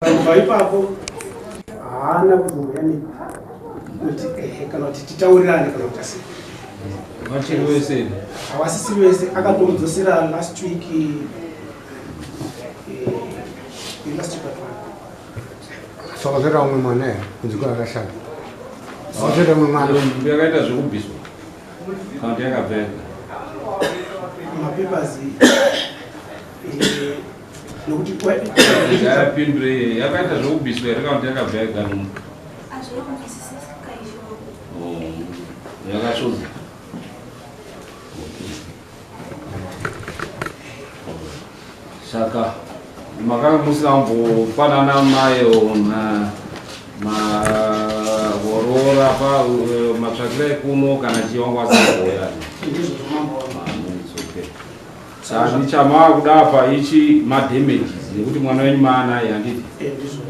Kubva ipapo haana kuzouya nekuti ehe kana kuti titaurirane kana kuti asi Vachiri vese here? Havasisiri vese, akatomudzosera last week, last week but one. Saka umwe mwana here kunzi kwaakashanda? Wakazoita umwe mwana? Yakaita zvekubviswa kana kuti yakabva yega? Mapapers nokuti Yapindure, yakaita zvekubviswa here kana kuti yakabva yega nhumbu? Hazvina kunzwisisika izvo. Oh, yakasvodza. Okay. Saka makanga musina kumbofanana mayo maworora pa matsvakiro ekuno kana chiwangu asikuuya? Ndizvo zvamambo. It's okay. Saka chamava kuda apa ichi madamages nekuti mwana wenyu maanaye, handiti? Ndizvozvo.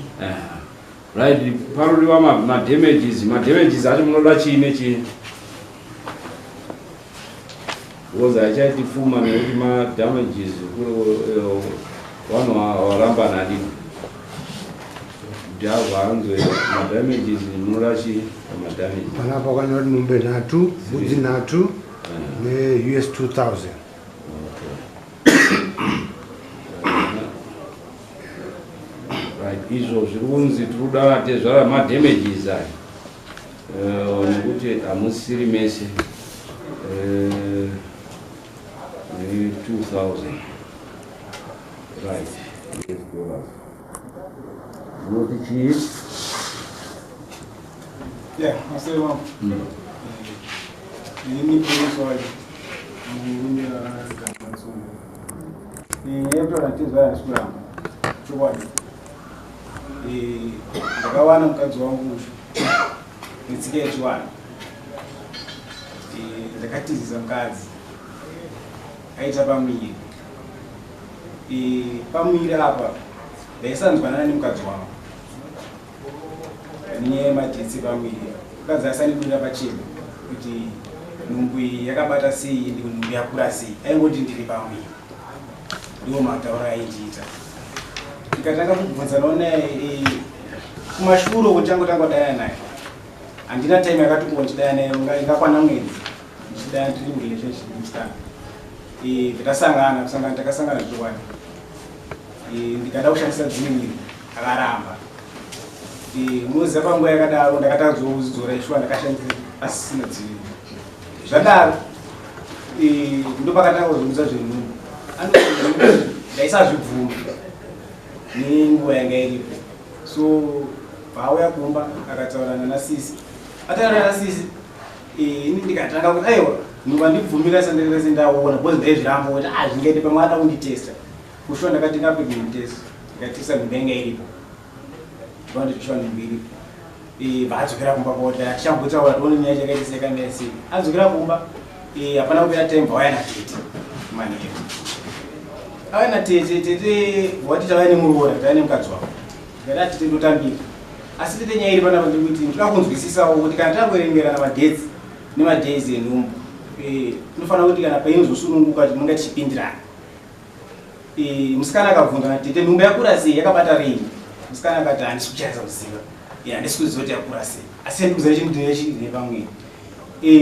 Right, parodiwa madamages. Madamages acho munoda chii nechii? Because haichaiti pfuma nekuti madamages vanhu varamba nadini kuti azvanzwe madamages, munoda chii pamadamages? Panapa kwanyora kuti mombe 3, mbudzi 3 neUS 2000. Okay. Right, izvo zviri kunzi tiri kuda tezvara madamages aya nekuti hamusiri mese, ne 2000, right, US dollars. Munoti chii? Yeah, masai wangu. Ini polisi wacho murume wagamatsongo. Yekutaura tezvara handisi kuramba. Chokwadi. Ndakawana mukadzi wangu netsika yechiwana. Ndakatizisa mukadzi aita pamuviri. Pamuviri apa ndaisanzwanana nemukadzi wangu nenyaya yemadates. Pamuviri mukadzi asandibudira pachena kuti nhumbu iyi yakabata sei, ndi nhumbu yakura sei. Aingoti ndiri pamuviri, ndiwo matauro aindiita. Ndikatanga kubvunzanawo naye kumashure uko, tichangotanga kudaya naye. Handina time yakati kungo ndichidaya naye, ingakwana mwedzi ndichidaya, tiri murelationship musikana. Takasangana, kusangana takasangana zvokwadi. Ndikada kushandisa dziviriro, akaramba. Munoziva, panguva yakadaro ndakatanga kuzodzora ishuwa, ndakashandisa asisina dziviriro. Zvadaro ndopakatanga kuzonudza zvenhumbu. Ndaisazvibvuma nenguva yanga iripo. So paauya kumba akataurana nasisi, ataurana nasisi, ini ndikatanga kuti aiwa, nhumbu handibvumira sandakase ndaona, because ndaizviramba kuti ah, zvingaite pamwe ada kunditesta. Kushuwa ndakatenga pregnant test, ndikatesta, nhumbu yanga iripo. Ndikanditi nhumbu iripo. Vaadzokera kumba kwoti tichambotaura tione nyaya chakaita sekamira sei. Adzokera kumba, hapana kupera time vauya natete manheru. Auya natete, tete wati tauya nemuroora, tauya nemukadzi wavo. Ndikati atete ndotambira, asi tete nyaya iri panapa ndekuti ndoda kunzwisisawo kuti kana takuerengerana madates nemadays enhumbu, tinofanira kuti kana painozosununguka tinonga tichipindirana. Musikana akabvunza natete, nhumbu yakura sei, yakabata rini? Musikana akati handisi kuchanisa kuziva, handisi kuziva kuti yakura sei, asi ndikuziva chindine pamwiri.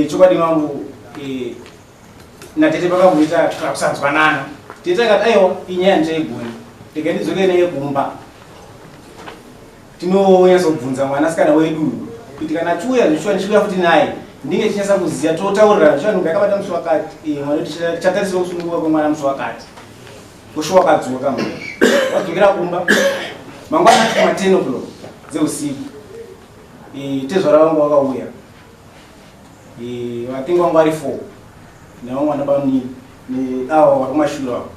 Chokwadi mambo, natete pakamboita kusanzwanana. Tete akati aiwa, inyaya ndichaigoni, rega ndidzoke naye kumba tinonyatsobvunza mwanasikana wedu kuti kana achiuya zvichiwa ndichiuya futi naye, ndinge tichinyatsa kuziva, totaurirana zvichiwa nhumbu yakabata musi wakati. Mwana tichatarisira kusununguka kwemwana musi wakati. Kusho wakadzoka mwana, wadzokera kumba mangwana acho kuma 10 o'clock dzeusiku. Tezvara vangu vakauya. Vatengi vangu vari 4 nevamwe vana bamnini ava vari kumashure avo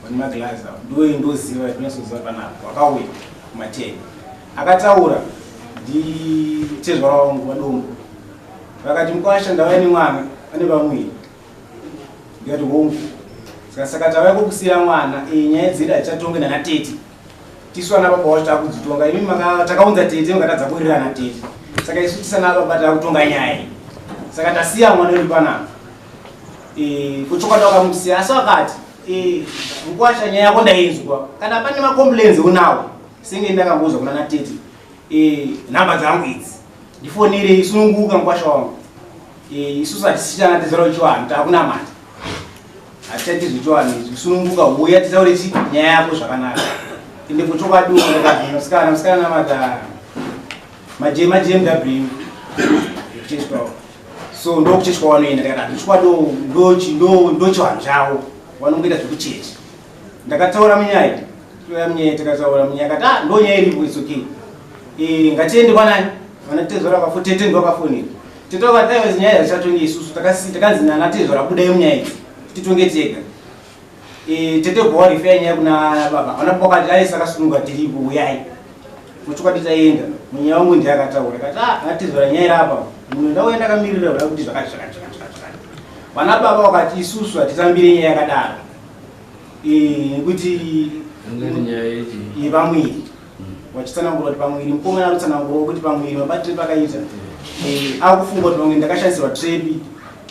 vane maglazi avo, ndo ndoziva tinyasoziva panapa. Vakauya kuma 10, akataura nditezvara vangu vadombo, vakati mukwasha, ndauya nemwana ane pamuviri. Ndikati hongu. Saka tauya kukusiya mwana. Nyaya dzedu hatichatonge nana tete, tisu ana baba wacho takudzitonga. Imi takaunza tete, mukatadza kuwirirana tete, saka isu tisana baba takutonga nyaya iyi. Saka tasiya mwana wedu panapa. Kuchokwadi wakamusiya, asi wakati mukwasha, nyaya yako ndainzwa, kana pane macomplaints unawo. Senge ndakambozwa kuna natete, nhamba dzangu idzi ndifonere, isununguka mukwasha wangu. Isusu hatisichana tezvara uchiwanhu, takunamata, hatichaiti zvechiwanhu izvi. Sununguka, uya titaure chi nyaya yako zvakanaka. Ende kuchokwadi musikana musikana namata maJMW kuchechi kwavo, so ndokuchechi kwavanoenda. Ndakati chokwadi ndochiwanhu chavo, vanongoita zvekuchechi. Ndakataura munyaya, toya munyaya, tikataura munyaya, akati, "Ah, ndo nyaya iripo, it's okay. Ngatiende kwanani vana tezvara." Vakafo tete ndo vakafonera tete, vakati, "Aiwa, nyaya hazichatonge isusu, takanzi nana tezvara budai munyaya idzi titonge tega." Tete bva warifeya nyaya kuna baba. Vana baba vakati, "Ai, sakasununga, tiripo, uyai." Muchokwadi taenda, munyaya wangu ndiye akataura, akati, "Ah, vana tezvara, nyaya iri apa, munhu ndauya ndakamirira kuda kuti zvakati zvakati zvakati zvakati zvakati." Vana baba vakati, "Isusu hatitambire nyaya yakadaro." Nekuti Ungati nyaya yechi? Yepamwiri, wachitsanangura kuti pamwiri, mukomana arikutsanangurawo kuti pamwiri mabatire pakaita. Akufunga kuti pamwiri ndakashandisirwa trap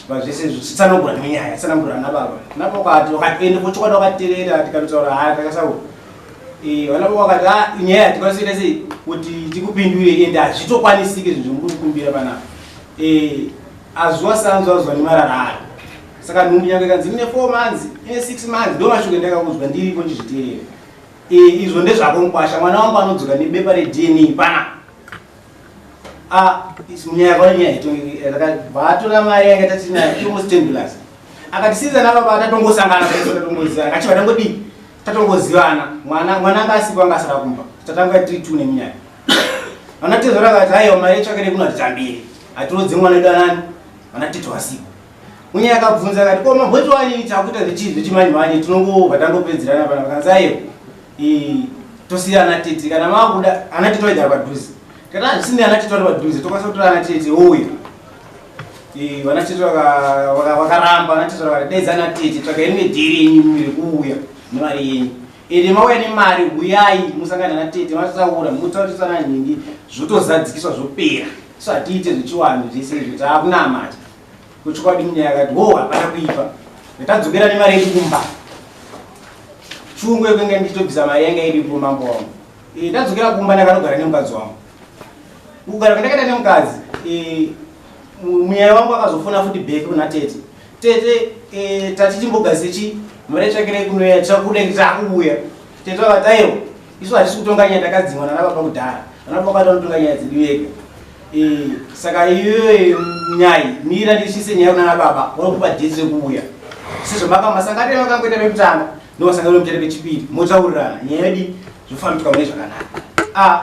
pazvese, zvichitsanangura nenyaya, tsanangura ana baba napo. Wakati wakati ende kuchokwadi, wakaterera, tikatotaura haya, takasaura. Vana baba vakati, "Ah, nyaya hatikwanisi kuita sei kuti tikupindure, ende hazvitokwanisike zvinhu zvomuri kukumbira panapa." Azuva sanzu azuva nemarara aro. Saka nhumbu nyange ikanzi ine 4 months, ine 6 months, ndo mashoko endakaudzwa ndiripo ndichizviteerera. Izvo ndezvako mukwasha, mwana wangu anodzoka nebepa reDNA pana munyaya yakaona nyaya itonge. Atora mari yanga tatinayo, almost $10, akati siza nababa, tatongosangana paiso, tatongozivana, kachibva tangodii, tatongozivana. Mwana mwana anga asipo, anga asara kumba, tatanga tiri two nemunyaya. Vana tezvara vakati, "Aiwa, mari yetsvakire kuno hatitambiri, hatirodze mwana wedu anani vana tete wasipo." Munyaya akabvunza akati, "Ko mamboti wani takuita zvechii zvechimanje manje, tinongobva tangopedzerana pana?" Vakanzi, "Aiwa, tosiya ana tete kana makuda." Ana tete vaigara padhuze. Tikati, "Hazvisini, ana tete vari padhuze, tokwanisa kutora ana tete ouya." Vana tete vakaramba. Vana tete vakati, "Daidza ana tete, tsvagai rimwe dhiri yenyu rekuuya nemari yenyu. Ende mauya nemari, uyai musangane na tete, mataura, mutaurisana nhingi, zvotozadzikiswa, zvopera. So hatiite zvechiwanhu zvese izvo, taakunamata." Kuchokwadi munyaya akati, "Ho, hapana kuipa." Tadzokera nemari yedu kumba. Shungu yekunge ndichitobvisa mari yanga iripo, mambo wangu. Tadzokera kumba, ndakanogara nemukadzi wangu. Kugara kwandakaita nemukadzi, munyaya wangu akazofona futi back kuna tete. "Tete, tati timbogadzise chi mari yetsvakirei kunoya, tichakuda takuuya." Tete vakati, "Aiwa, isu hatisi kutonga nyaya, takadzimwa nana baba kudhara. Vana baba vakati vanotonga nyaya dzedu vega. Saka iyoyo nyai mira ndichise nyaya kunana baba, vanokupa date rekuuya sezvo makamasangano makangoita pekutanga, ndomasangano muchaita pechipiri, motaurirana nyaya yedu, zvofambiswa mune zvakanaka." A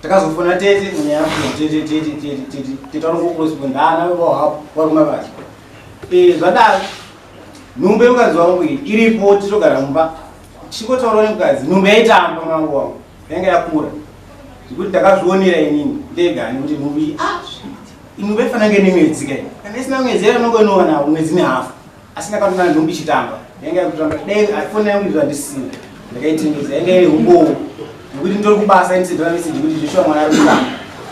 takazofona tete munyaya yacho, tete, tete, tete, tete, tete vanongokurespond, ana hapo vari kumabasa. Zvadaro nhumbu yemukadzi wangu iyi iripo, titogara mumba tichingotaurawo nemukadzi. Nhumbu yaitamba, mangu wangu, yanga yakura zvekuti ndakazvionera inini ndega nekuti nhumbu iyi, ah, nhumbu yaifanira kunge nemwedzi kai, kana isina mwedzi yainongoinowana mwedzi nehafu, asi ndakatoona nhumbu ichitamba, yanga yakutamba. Dai foni yangu izvo handisina, ndakaitengesa, yanga iri umbowo nekuti nditori kubasa, indisendera meseji kuti Joshua mwana ari kutamba.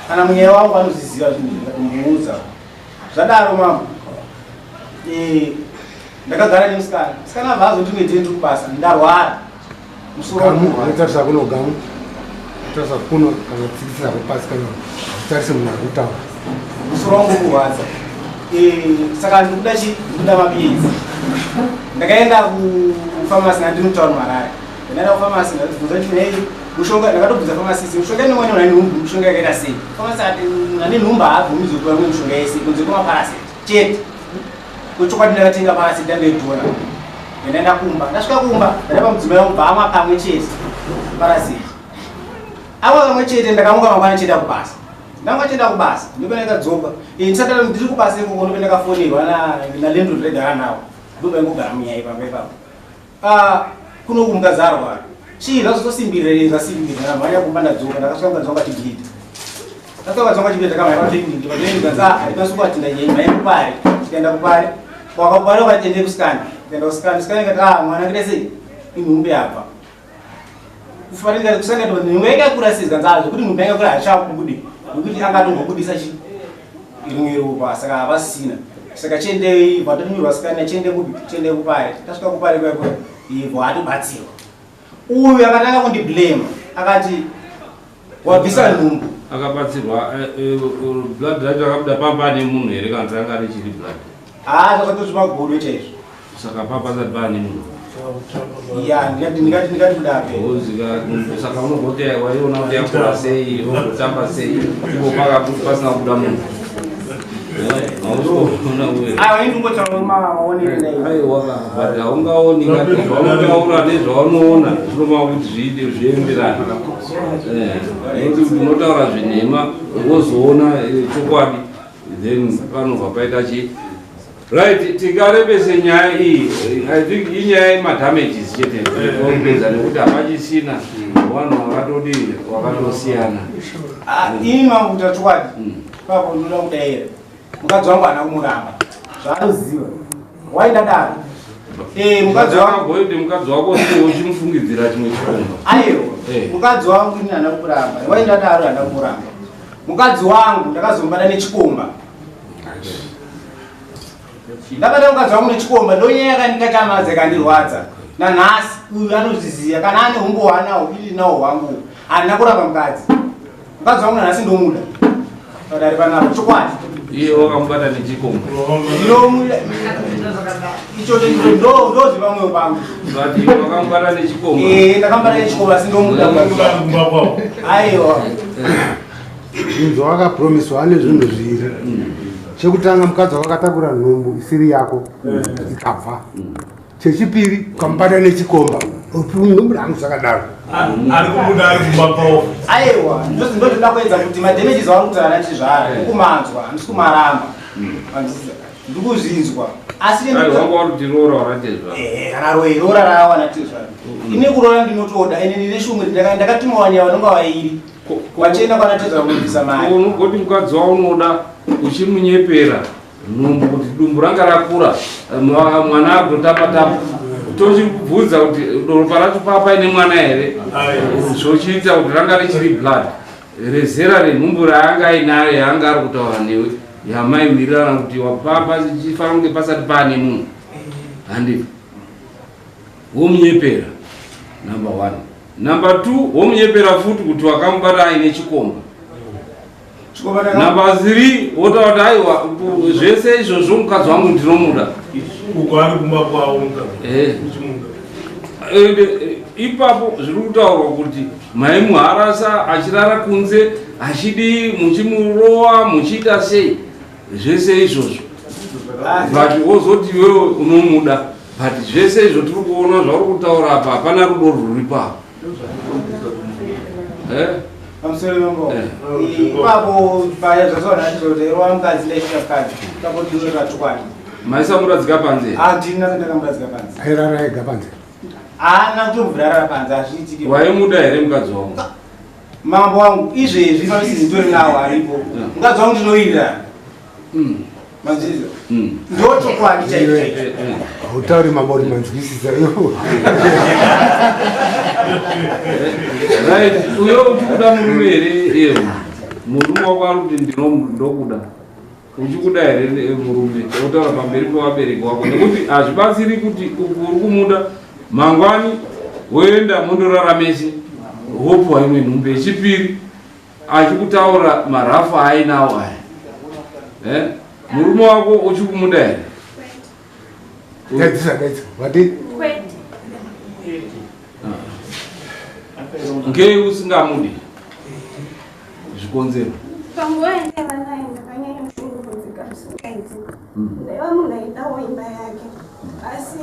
Kana munyaya wangu anozviziva zvinhu izvi, ndikatombomuudza. Zvadaro mambo, ndakagara nemusikana. Musikana abva azoti mwedzi ndiri kubasa, ndarwara musoro. Gamu anotarisa kuno, gamu tarisa kuno, kana tsikitsira pasi, kana utarise munhu ari kutaura. Musoro wangu kurwadza. Saka ndikuda chi ndikuda mapirizi. Ndakaenda kufamasi, nandiri mutauni Marare. Ndaenda kufamasi, ndakabvunza kuti, "Nei mushonga?" Ndakatobvunza famasi, "Mushonga inomwa nemunhu ane nhumbu, mushonga yakaita sei?" Famasi ati, "Munhu ane nhumbu haabvumidzwi kupiwa mimwe mishonga yese kunze kwemaparacet chete." Kuchokwadi ndakatenga paracet, yandaidhura. Ndaenda kumba, ndasvika kumba, ndadapa mudzimai wangu, bva kamwe chete paracet, amwa kamwe chete. Ndakamuka mangwana chienda kubasa. Ndanga chienda kubasa, ndipo ndakadzoka. Ndisati ndiri kubasa ikoko, ndipo ndakafonerwa nalandlord ndaigara nawo, ndipo paingogara munyaya ipapa ipapo. Ah, kuno kumukadzi arwara, chii zvazotosimbirira, zvasimbirira. Mhanya kumba, ndadzoka, ndakasvika mukadzi wangu achibleeda. Ndasvika mukadzi wangu achibleeda, takamhanya paclinic. Paclinic kanzi, "Ah, hatikwanisi kuatinda nyaya, mhanya kupare." Tikaenda kupare, wakapare wakati, "Ende kuscan." Tikaenda kuscan, scan ikati, "Ah, mwana akaita sei, inhumbu yabva." Kufanira kusanga kuti nhumbu yakakura sei? Kanzi, "Ah, zvekuti nhumbu yakakura hazvichabude, nekuti angatombobudisa chi rimwe ropa, saka havasisina. Saka chiendei." Vatonyorwa scan, "Chiende kupi? Chiende kupare." Tasvika kupare kuya kuya, ibvo atobatsirwa. Uyu akatanga kundiblame. Akati wabvisa nhumbu. Akabatsirwa blood racho rakabuda pamba pane munhu here kana kuti ranga richiri blood? Haa, zvakatozvi magodo chaizvo. Saka papa pasati paane munhu. Ya, ndingati kudape. Saka unogoti waiona kuti yakura sei, wogotamba sei, ipo pasina kubuda munhu. Aiwa, ini ndingotaura maonero ndai. Aiwa, but haungaoni zvaunotaura nezvaunoona zvinoma kuti zviite zvienderane. Nekuti unotaura zvenhema wozoona chokwadi, then panobva paita chii. Right, tingarebese nyaya iyi. I think inyaya yemadamages chete kupedza, nekuti hapachisina vanhu vakatodii, vakatosiyana. Ini mangu chokwadi papo ndinoda kudaira mukadzi wangu haana kumuramba, zvaanoziva waindadaro. Mukadzi wangu Goide mukadzi wako sei uchimufungidzira chimwe chikomba? Aiwa, mukadzi wangu ini handina kumuramba, waindadaro, handina kumuramba mukadzi wangu. Ndakazombata nechikomba, ndabata mukadzi wangu nechikomba. Ndonyaya yakandikatamadza, ikandirwadza nanhasi. Uyu anozviziva, kana ane humbo hwaanawo, ili nawo hwangu. Handina kuramba mukadzi. Mukadzi wangu nanhasi ndomuda padare panapo, chokwadi. Iye wakamubata nechikomba. Ndinomuda, ichocho ndozve pamwoyo pangu. But iwe wakamubata nechikomba. Ndakamubata nechikomba, asi ndomuda mukadzi wangu. Aiwa. Inzwa, wakapromiswa ane zvinhu zviri. Chekutanga, mukadzi wakatakura nhumbu isiri yako ikabva. Chechipiri, ukamubata nechikomba. Nhumbu rangu zvakadaro. Ari kubuda ari kumba kwavo. Aiwa, ndozvinoda kuedza kuti madamages avari kutaura nachizvara ndikumanzwa, handisi kumaramba. Ndikuzvinzwa, asi Aiwa, wanga uri kuti roora waratezva. Kana roora rawana tezvara, ini kuroora ndinotoda. Ini ndine shumwe, ndakatuma wanyaya vanonga vairi wachienda kwana tezvara kunobvisa mari. Unogoti mukadzi waunoda uchimunyepera nhumbu kuti dumbu ranga rakura, mwana agotapa tapa, tochibvunza kuti ropa racho papaine mwana here, zvochiita kuti ranga richiri blood rezera renhumbu raanga ainayo yaanga ari kutaura newe, yamaiwirirana kuti wapapa chifanira kunge pasati paane munhu, handiti? Womunyepera, number one. Number two, womunyepera futi kuti wakamubata aine chikomba. Number three, wotaura kuti aiwa, zvese izvozvo mukadzi wangu ndinomuda. Uko ari kumba kwavo mukadzi. Uchimuda. Ende ipapo zviri kutaurwa kuti maimuharasa achirara kunze, achidii, muchimurowa, muchiita sei, zvese izvozvo, but wozoti iwewe unomuda. But zvese izvo tiri kuona zvauri kutaura apa, hapana rudo rwuripo apa. Pamusoro mambo, ipapo paya zvazoona achizoti mukadzi, ndaisvika mukadzi ipapo, ndinotora chokwadi. Maisamuradzika panze? Handina, ndakamuradzika panze. Airara ega panze. Haana kutombobvira arara panze, hazviitiki. Waimuda here mukadzi wangu? Mambo wangu, izvezvi pamisizi nditori nawo aripo mukadzi wangu, ndinowirirana. Manzwisisa? Ndo chokwadi chaicho chaicho. Hautauri mabori, manzwisisa iwo. Right, uyo uchikuda murume here? Iye murume wako ari kuti ndokuda, uchikuda here murume? Otaura pamberi pevabereki wako, nekuti hazvibatsiri kuti uku uri kumuda, mangwani woenda mondorara mese, wopuwa imwe nhumbu yechipiri, achikutaura marafu aainawo aya. Murume wako uchikumuda here? Daidza, daidza, wati. Kwete. Ngei usingamudi? Zvikonzero. Panguva yandaiva naye ndakanyanya kushungurudzika zvisingaiti. Ndaiva munhu aidawo imba yake, asi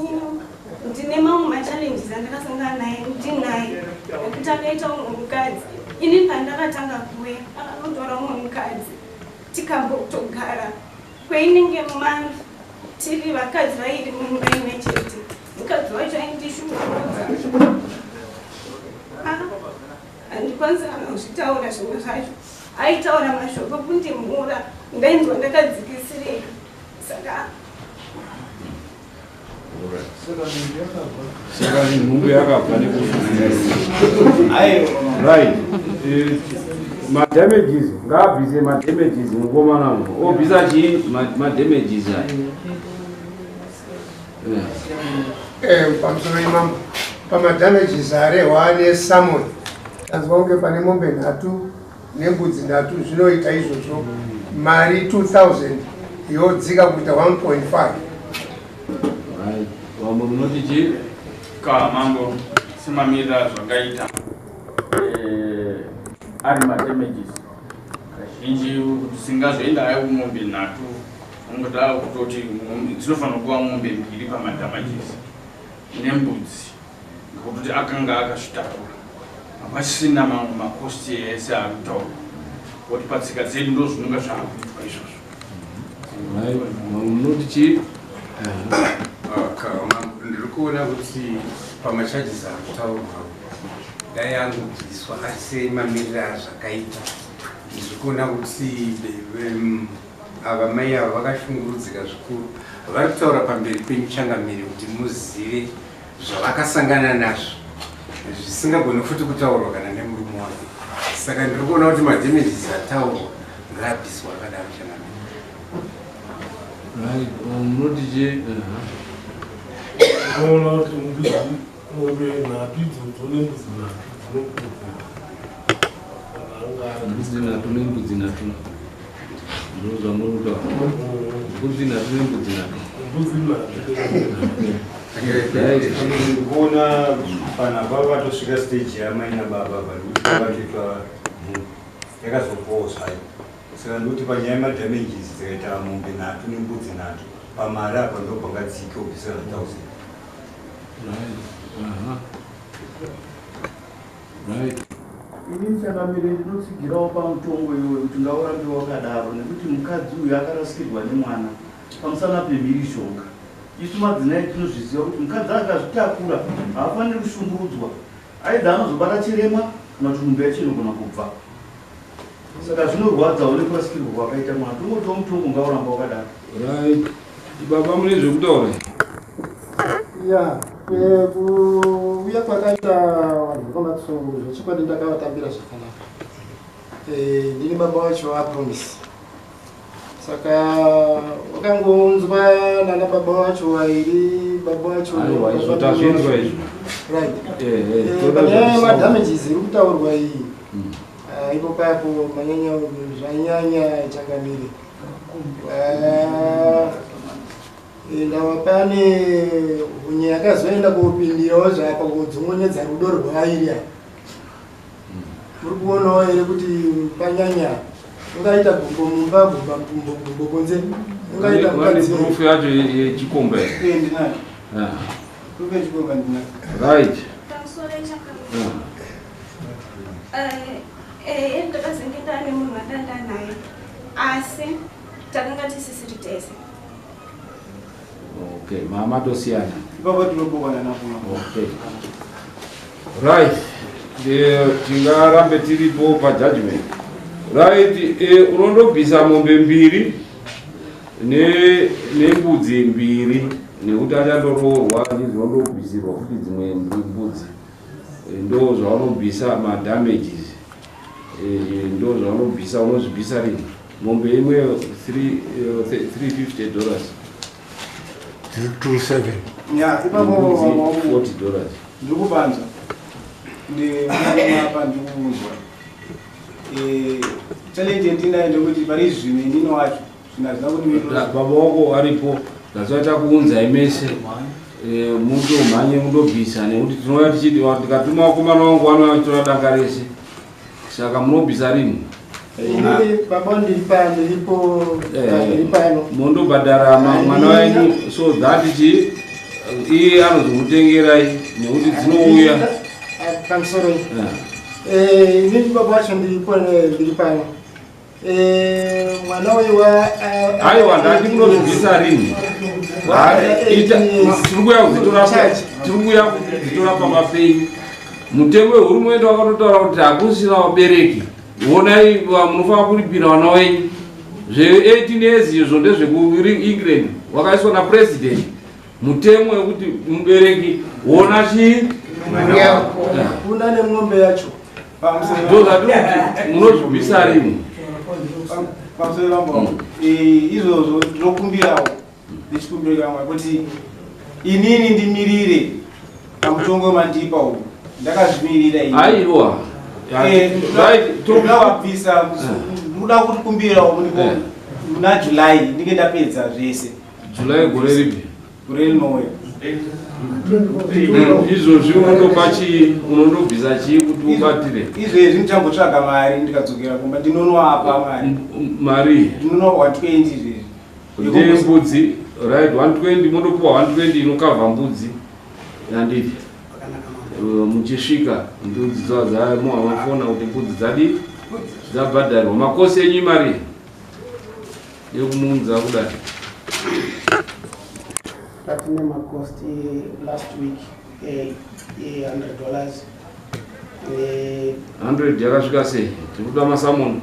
ndine mamwe machallenges andakasangana naye ndinaye, ekuti akaita umwe mukadzi. Ini pandakatanga kuuya akanotora umwe mukadzi, tikambotogara kweinenge month tiri vakadzi vairi mumba imwe chete. Mukadzi wacho aindishungurudza. Ah, handikwanisi kana kuzvitaura zvimwe zvacho. Aitaura mashoko kundimhura, ndainzwa ndakadzikisirika, saka Saka nhumbu yakabva nekushungurudzika. Right, madamages ngaabvise madamages. Mukomana uno obvisa chii? Madamages aya. Pamusoro imambo, pamadamages arehwa nesummon. Tanzwa kunge pane mombe nhatu nembudzi nhatu zvinoita izvozvo mari 2000 yodzika kuita 1.5. Right. Vamwe munoti chii? Ka mambo semamirira zvakaita ari madamages kazhinji tisingazoenda ayo kumombe nhatu, ungoda kutoti dzinofanira kuva mombe mbiri pamadamages nembudzi, ngekutoti akanga akazvitakura, hapasisina mamwe macosts ese ari kutaurwa, kuti patsika dzedu ndo zvinonga zvaakuitwa izvozvo. Right. Vamwe munoti chii? Ndiri kuona kuti pamacharges ari kutaurwa dai angobviswa semamiriro azvakaita. Ndiri kuona kuti ava mai ava vakashungurudzika zvikuru. Vari kutaura pamberi penyu, changamire, kuti muzive zvavakasangana nazvo zvisingagoni futi kutaurwa kana nemurume wake. Saka ndiri kuona kuti madamages ataurwa ngaabviswa akadaro, changamire. Right. Vamwe munoti chii? Unoona kuti mbudzi, mombe nhatu idzodzo nembudzi nhatu dzinokurudzirwa. Mbudzi nhatu nembudzi nhatu, ndo zvamuri kutaura, mbudzi nhatu nembudzi nhatu. Mbudzi nhatu. Right. Ndikuona panapa vatosvika stage yamai nababa vari kuti vatoitwa nhumbu yakazopowo zvayo. Saka ndikuti panyaya yemadamages dzikaita mombe nhatu nembudzi nhatu, pamari apa ndo pangadzike kubvisira 1000. Right. Aha. Right. Ini changamire ndinotsigirawo pamutongo iwoyo kuti ngaurambe wakadaro, nekuti mukadzi uyu akarasikirwa nemwana pamusana pemhirizhonga. Isu madzimai tinozviziva kuti mukadzi akazvitakura haafaniri kushungurudzwa, aidha anozobata chirema kana kuti nhumbu yacho inogona kubva. Saka zvinorwadzawo nekurasikirwa kwakaita mwana. Tongotiwo mutongo ngauramba wakadaro. Right. Baba, mune zvekutaura? Ya, kuuya kwakaita vanhu vekwaMatsungu, zvechokwadi ndakavatambira zvakanaka. Ndini baba wacho aPromise. Saka wakangounzwa nana baba wacho vairi, baba wacho. Aiwa, izvo tazvinzwa izvo. Right. Toda Panyaya zvekusaura. yemadamages iri kutaurwa iyi, ipo papo manyanya, zvanyanya, changamire. Ndava pane hunye yakazoenda kopindirawo zvapa kudzongonyedza rudo rwavairi apa. Muri kuonawo here kuti panyanya? Ungaita gumbo mumba, gumba gumbo gumbo kunze, ungaita Vane mukadzi. proof yacho yechikomba here? Eh, ndinayo. Ah. Proof yechikomba ndinayo. Right. Pamusoro, changamire, ndakazenge ndane munhu wandanda naye, asi takanga tisisiri tese. Okay, mama tosiyana. Ipapo tinobokana napo. Okay. Right. Tingarambe tiripo pajudgment. Right, unondobvisa mombe mbiri nembudzi mbiri, nekuti achandoroorwa, ndizvondobvisirwa futi dzimwe mbudzi. Ndo zvaunobvisa madamages. Ndo zvaunobvisa, unozvibvisa rini? Mombe imwe $350. 27. Ya, ipapo. Mbudzi $40. Ndiri kupanzwa, ndimapa, ndiri kuunzwa. Challenge yandinayo ndekuti pari zvino inini wacho zvinhu hazvina kundimirira. Baba wako aripo, ndazoita kuunzai mese. Mundomhanye mundobvisa, nekuti tinouya tichiti tikatuma vakomana vangu vanouya vachitora danga rese. Saka munobvisa rini? Inini baba ndiri pano, ndiripo, ndiri pano. Mondobhadhara mwana wenyu so that chi iye anozokutengerai, nekuti dzinouya. Pamusoro, inini baba wacho ndiripo, ndiri pano. Mwana uyu wa Aiwa, ndati munozvibvisa rini? Tiri kuuya kudzitora pamba penyu. Mutemo wehurumende wakatotaura kuti hakusina vabereki, onai munofanira kuripira vana venyu. Zve18 years izvo ndezvekuEngland, wakaiswa napresident mutemo wekuti mubereki wona chii. Kuna nemombe yacho. Ndo zvatiri kuti munozvibvisa rini? Pamusoro pambo, izvozvo ndinokumbirawo nechikumbiro kamwe kuti inini ndimirire pamutongo wemandipa uyu, ndakazvimirira ini. Aiwa. Toda kubvisa, ndoda kuti kumbirawo muna July ndinge ndapedza zvese. July gore ripi? Gore rinouya. Izvozvi unondopa chii, unondobvisa chii kuti ubatire? Izvezvi ndichambotsvaga mari, ndikadzokera kumba ndinonoapa mari. Mari? Ndinonopa 120 izvezvi. Ndembudzi, right, 120 mondopuwa 120 inokavha mbudzi. Handiti? Muchisvika mbudzi dzamuhamafona kuti mbudzi dzadi dzabhadharwa. Makosi enyu imari yekumunza kudai? Tatine makosti last week $100. 100 yakasvika sei? Tiri kuda masamoni.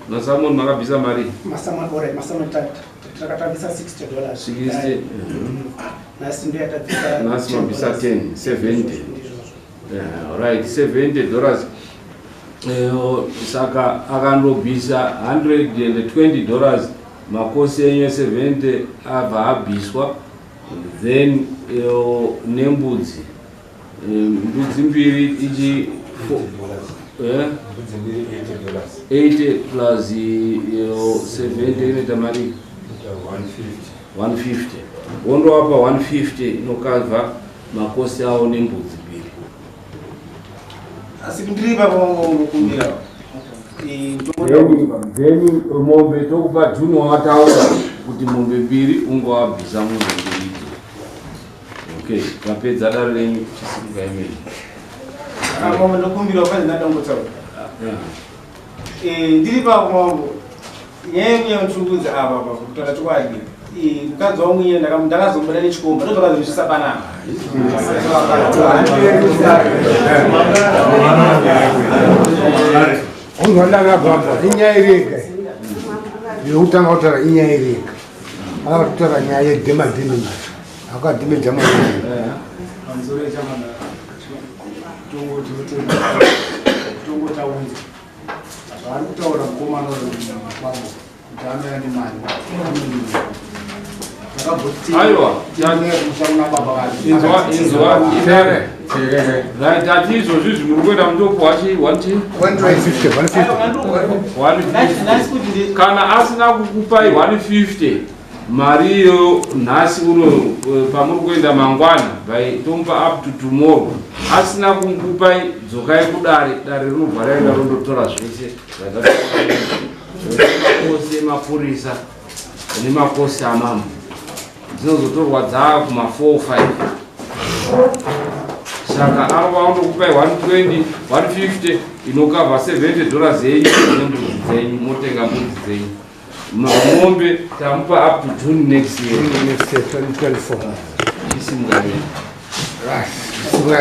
Masamoni makabvisa mari? Masamoni, alright, masamoni takatabvisa $60. 60. Nhasi ndo yatabvisa. Nhasi mabvisa 10, 70. Right, $70. Saka akandobvisa $120, makosi enyu e70 abva abviswa, then nembudzi, mbudzi mbiri ichi 80 plus 70 inoita mari 150. Wondowapa 150 inokavha makosi awo nembudzi mbiri. Asi ndiri pakongokumbira. Then mombe tokupa June wawataura kuti mombe mbiri ungowabvisa mombe mbiri idzo. Okay, tapedza dare renyu, chisimuka imene. Mombe ndokumbira pane ndadongotaura. Ndiri pakomambo nyaya yekunyanya kutsvukudza apa pa kutaura chokwadi, mukadzi wangu iye ndakazomboda nechikomba, ndozvakazondisvisa panapa. Unzwa, inyaya irega yekutanga kutaura, inyaya irega akatotaura nyaya yedemademage akadhimeja mwana. Pamusoro yechamana, tongotaunza zvaari kutaura mukomana kwavo kuti anouya nemari. Aiwa. Takabotikumusha baba vake. Inzwa, inzwa, idare. Right, ati izvozvi zvimuri kuenda mundopuwa chi 1 150, 150. Kana asina kukupai 150 mari iyo nhasi uno, pamuri kuenda mangwana, by tomupa up to tomorrow, asina kukupai, dzokai kudare. Dare rinobva raenda rondotora zvese zvakakosi emapurisa nemakosi amambo, dzinozotorwa dzaa kuma 4 5. Saka avo vaundokupai 120, 150 inokavha $70 yenyu nembudzi dzenyu, motenga mbudzi dzenyu. Mombe tamupa up to June next year. Next year, 2024. Chisimuka. Right. Simuka.